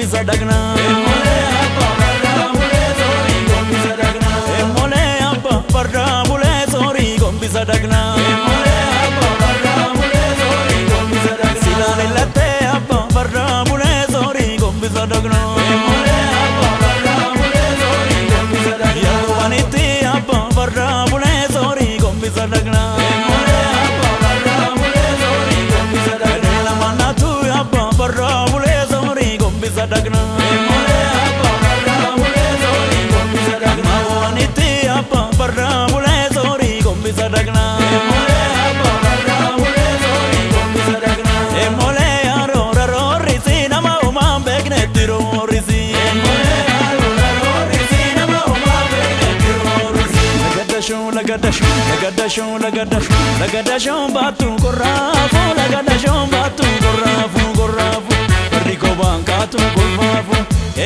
gombisa dagna. Emolee abba barra bulee soorii gombisa dagna. Emolee abba barra bulee soorii gombisa dagna. Emolee abba barra bulee soorii gombisa dagna. Silaan lattee abba barra bulee soorii gombisa dagna. Emolee abba barra bulee soorii gombisa dagna. Yaadubanitti abba barra bulee soorii gombisa dagna. Emolee abba barra bulee soorii gombisa dagna. Lama abba barra bulee soorii gombisa dagna. Emolee abba barra bulee soorii gombisa dagna. Maawanitti abba barra bulee soorii gombisa dagna. Emolee abba barra bulee soorii gombisa dagna. Emolee aroora roorrisi nama uumaan beeknetti roorrisi. Emolee aroora roorrisi nama uumaan beeknetti roorrisi. Lagadashoo lagadashoo lagadashoo lagadashoo lagadashoo baatu korraafu lagadashoo baatu korraafu korraafu barri kobaan kaatu kolfaafu.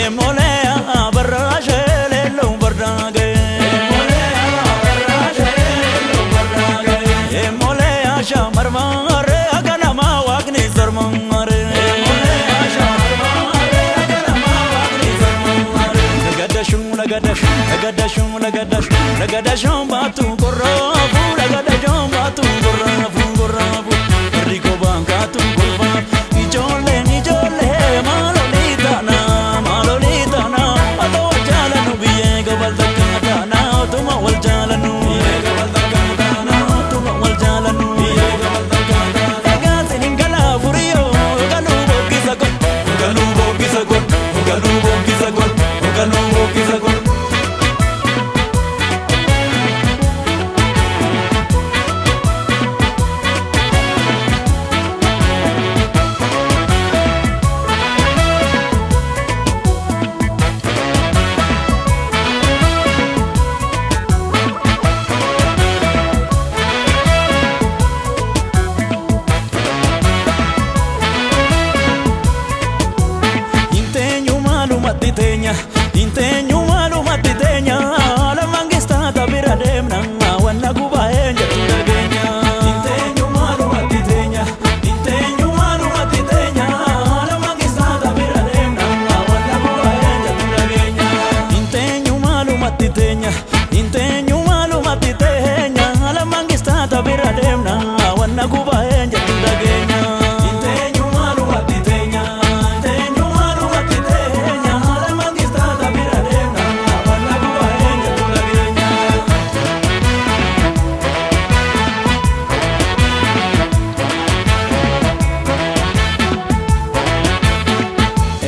Emolee barra sheeleloo barra ga'e. Emolee barra sheeleloo barra ga'e. Emolee shamarmaare akka namaa waaqni sarmaare. Emolee shamarmaare akka namaa waaqni sarmaare. Lagadashoo lagadashoo lagadashoo lagadashoo lagadashoo baatu korraafu lagadashoo baatu korraafu korraafu barri kobaan kaatu kolfaafu. Ijoolleen ijoollee maalolii taana maalolii taana otoo wal jaalannu biyyee gabal takka taana otuma wal jaalannu biyyee gabal takka taana otuma wal jaalannu biyyee gabal takka taana. Egaa sinin galaa furiyoo galuu boqqisa gol galuu boqqisa gol galuu boqqisa gol galuu boqqisa gol. Inteenyu maalumatti teenya inteenyu maalumatti teenya lamaan keessa bira deemna wanna gubaa'ee jettu dhageenya. Inteenyu maalumatti teenya inteenyu maalumatti teenya lamaan keessa bira deemna wanna gubaa'ee jettu dhageenya. Inteenyu maalumatti teenya inteenyu maalumatti teenya lamaan keessa bira deemna wanna gubaa'ee jettu dhageenya. Inteenyu maalumatti teenya inteenyu maalumatti teenya lamaan keessa bira deemna wanna gubaa'ee jettu dhageenya.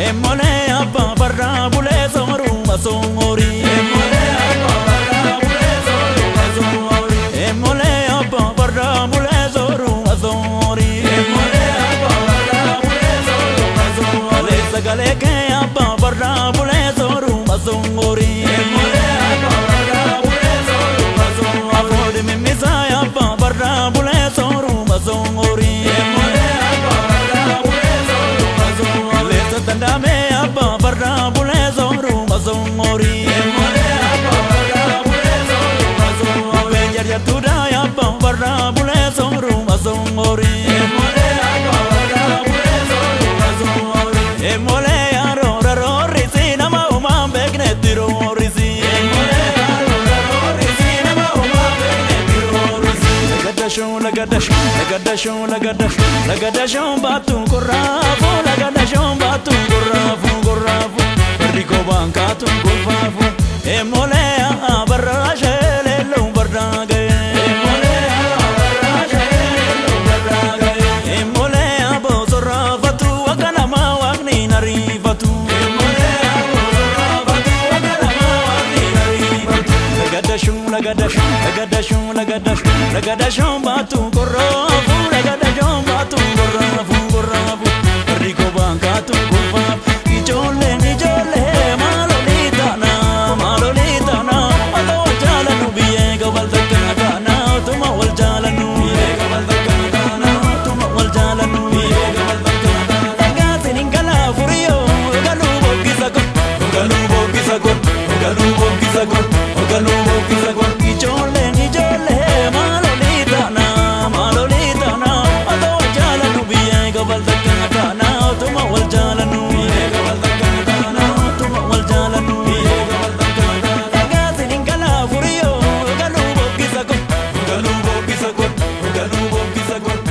Emolee abba barra bulee sooruma soorii. Emolee abba barra bulee sooruma soorii. Emolee abba barra bulee sooruma soorii. Emolee abba barra bulee sooruma soorii. Kalee sagalee kee abba barra bulee sooruma soorii. Emolee abba barra bulee sooruma soorii. Afoodi mimmisaa abba barra bulee sooruma soorii. Emolee abba barra bulee sooruma soorii. Leessa danda'ame abba barra bulee sooruma soorii. Emolee abba barra bulee sooruma soorii. Abbeen jarjartuudha abba barra bulee sooruma soorii. Emolee abba barra bulee sooruma soorii. Emolee aroora roorrisi nama uumaan beeknetti roorrisi. Emolee aroora roorrisi nama uumaan beeknetti roorrisi. Lagadashoo lagadashoo lagadashoo lagadashoo lagadashoo baatu korraafu lagadashoo baatu korraafu korraafu barri kobaan kaatu kolfaafu. Emolee barra sheeleloo barra ga'e. Emolee barra sheeleloo barra ga'e. Emolee boosorraafatu akka namaa waaqni nariifatu. Emolee boosorraafatu akka namaa waaqni nariifatu. Lagadashoo lagadashoo lagadashoo lagadashoo lagadashoo baatu korraafu lagadashoo baatu korraafu korraafu barri kobaan kaatu kolfaafu. Ijoolleen ijoollee maalolii taana maalolii taana otoo wal jaalannu biyyee gabal takka taana otuma wal jaalannu biyyee gabal takka taana otuma wal jaalannu biyyee gabal takka taana. Egaa sinin galaa furiyoo galuu boqqisa gol galuu boqqisa gol galuu boqqisa gol galuu boqqisa gol. Ijoolleen ijoollee maalolii taana maalolii. Keessa gol.